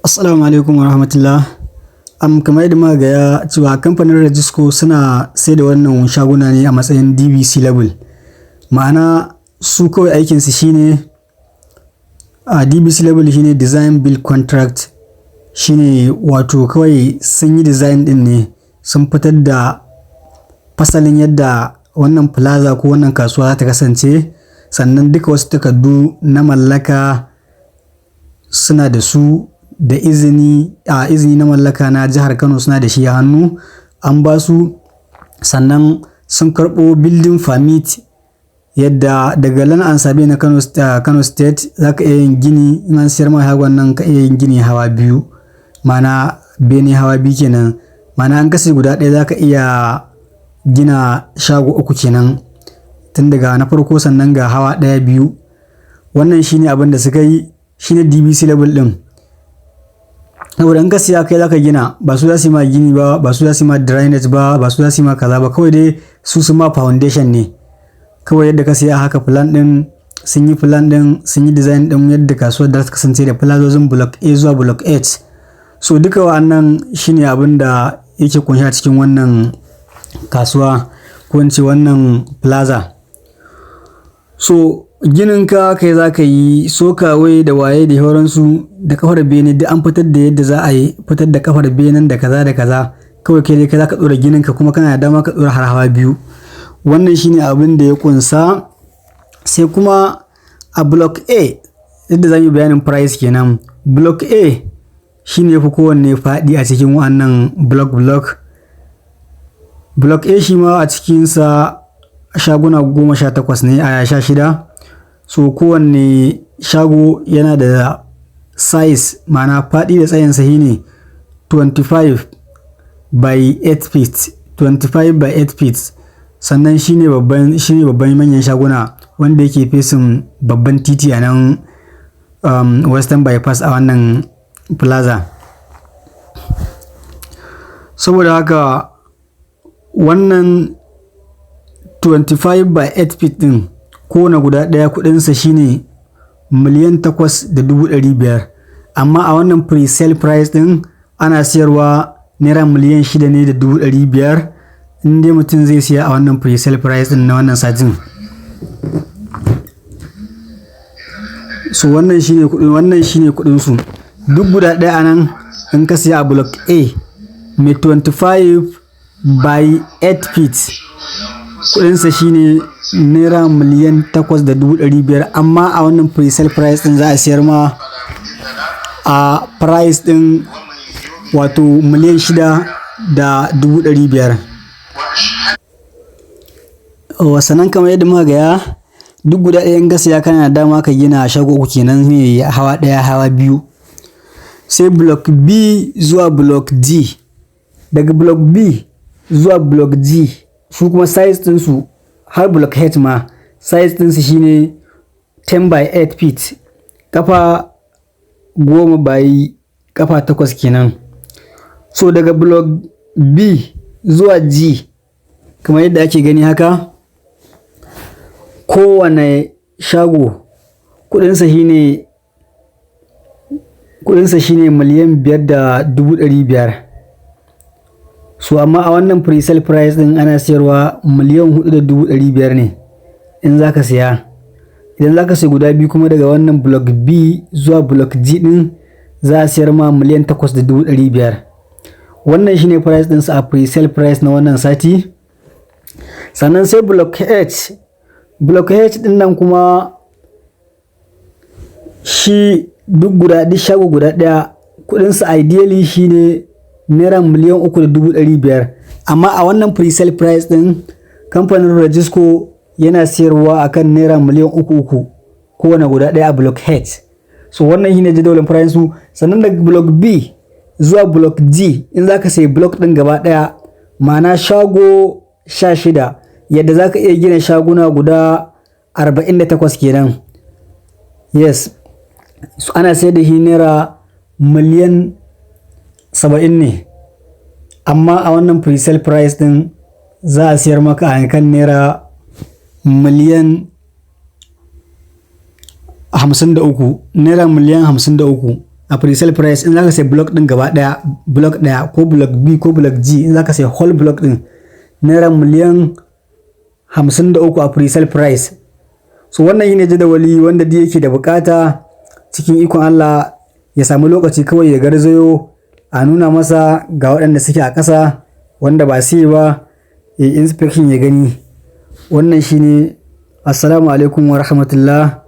Assalamu alaikum wa rahmatullah. Kamar yadda muka gaya cewa kamfanin Rajisco suna sai da wannan shaguna ne a matsayin DBC level. Ma'ana, su kawai aikinsu shine a DBC level, shine design build contract, shine wato kawai sun yi design din ne, sun fitar da fasalin yadda wannan plaza ko wannan kasuwa za ta kasance. Sannan duka wasu takardu na mallaka suna da su, da izini, a izini na mallaka na jihar Kano suna da shi a hannu, an ba su. Sannan sun karɓo building permit, yadda daga Land and Survey na Kano State za ka iya yin gini. In an siyar ma shagon nan, ka iya yin gini hawa biyu, ma'ana bene hawa biyu kenan. Ma'ana an kasa guda ɗaya, za ka iya gina shago uku kenan, tun daga na farko, sannan ga hawa ɗaya, biyu. Wannan shine abin da suka yi, shine DBC level ɗin. Saboda in ka siya, kai zaka gina, ba su za su yi ma gini ba, ba su za su yi ma drainage ba, ba su za su yi ma kaza ba. Kawai dai su su ma foundation ne kawai. Yadda ka siya haka, plan ɗin, sun yi plan ɗin, sun yi design ɗin yadda kasuwar da ta kasance da plazozin block A zuwa block H. So duka wa'annan shine abin da yake kunshi a cikin wannan kasuwa, ko in ce wannan plaza. So ginin ka kai za ka yi soakaway da waye da sauransu da kafar bene, duk an fitar da yadda za a yi fitar da kafar benen da kaza da kaza. Kawai kai dai kai za ka ɗora ginin ka, kuma kana da dama ka ɗora har hawa biyu. Wannan shine abin da ya kunsa. Sai kuma a block A, yadda za mu yi bayanin price kenan. Block A shine yafi kowanne faɗi a cikin wannan block block. Block A shi ma a cikinsa shaguna 18 ne, a 16. So kowanne shago yana da size, ma'ana faɗi da tsayinsa shine 25 by 8 feet, 25 by 8 feet. Sannan shine babban manyan shaguna wanda yake facing babban titi a nan Western Bypass a wannan plaza. Saboda haka wannan 25 by 8 feet din, kowane guda ɗaya kuɗinsa shine 8,500,000, amma a wannan pre-sale price din ana siyarwa naira 6,500,000 ne, in dai mutum zai siya a wannan pre-sale price din na wannan satin. So wannan shine kuɗin su duk guda ɗaya anan. In ka siya a block A mai 25 by 8 feet, kudinsa shine naira 8,500,000, amma a wannan pre-sale price din za a siyar ma a price din wato 6,500,000. Sannan kamar yadda muka gaya, duk guda ɗaya in ka siya, kana da dama ka gina shago uku kenan ne, hawa ɗaya, hawa biyu. Sai block B zuwa block D. Daga block B zuwa block D, su kuma size ɗinsu, har block H ma, size ɗinsu shine 10 by 8 feet, kafa 10 by kafa 8 kenan. So daga block B zuwa G, kamar yadda ake gani haka, kowane shago kudinsa shine 5,500,000. So amma a wannan pre-sale price din ana siyarwa 4,500,000 ne in zaka siya. Idan zaka siya guda biyu kuma, daga wannan block B zuwa block G din, za a siyar ma 8,500,000. Wannan shine price ɗinsa a pre-sale price na wannan sati. Sannan sai block H. Block H din nan kuma shi duk shago guda ɗaya kudinsa ideally shine naira 3,500,000, amma a wannan pre-sale price din kamfanin Rajisco yana siyarwa akan naira miliyan 3 3 kowane guda ɗaya a block H. So wannan shine jadawalin price su. Sannan daga block B zuwa block D, in zaka sayi block ɗin gaba ɗaya, ma'ana shago 16, yadda zaka iya gina shaguna guda 48 kenan, yes, so ana sayar da shi naira miliyan 70 ne, amma a wannan pre-sale price din za a siyar maka a kan naira miliyan 53, naira miliyan 53 a pre-sale price, in zaka sai block din gaba daya, block daya ko block B ko block G, in zaka sai whole block din, ₦53 million a pre-sale price. So wannan shine jadawali wanda duk yake da bukata, cikin ikon Allah ya samu lokaci kawai ya garzayo a nuna masa ga waɗanda suke a ƙasa wanda ba su yi ba, ya inspection ya gani. Wannan shine. Assalamu alaikum wa rahmatullah.